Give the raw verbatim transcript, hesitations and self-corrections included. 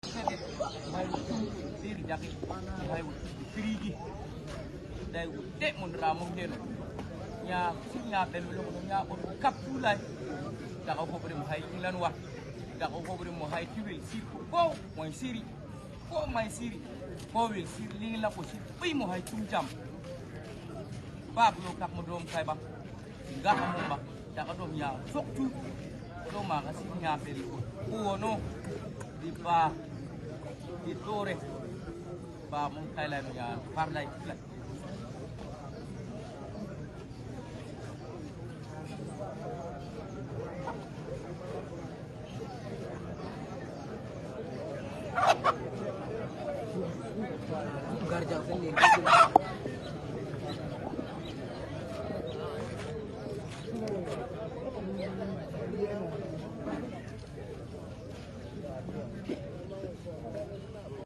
Kede, mo hay wo tum, deri jagi, mo hay wo tum, firigi. Day wo de mo ndra mo heno. Nya, si nya bel wo lo, nya o kap tulay. Daga ko bre mo hay ilan wa. Daga ko bre mo hay tiwil sir ko, mo siri. Ko may siri, ko wil siri, liŋ la ko siri, ɓuy mo hay tum jam. Ba bulo kak mo dom kay ba. Nga ka mo ba, daga dom ya sok tu. Do ma ga siri nya bel ko. Ko wono, di ba, di tore. Ba mo kay la no ya, par lay, lay. Garjang sendiri.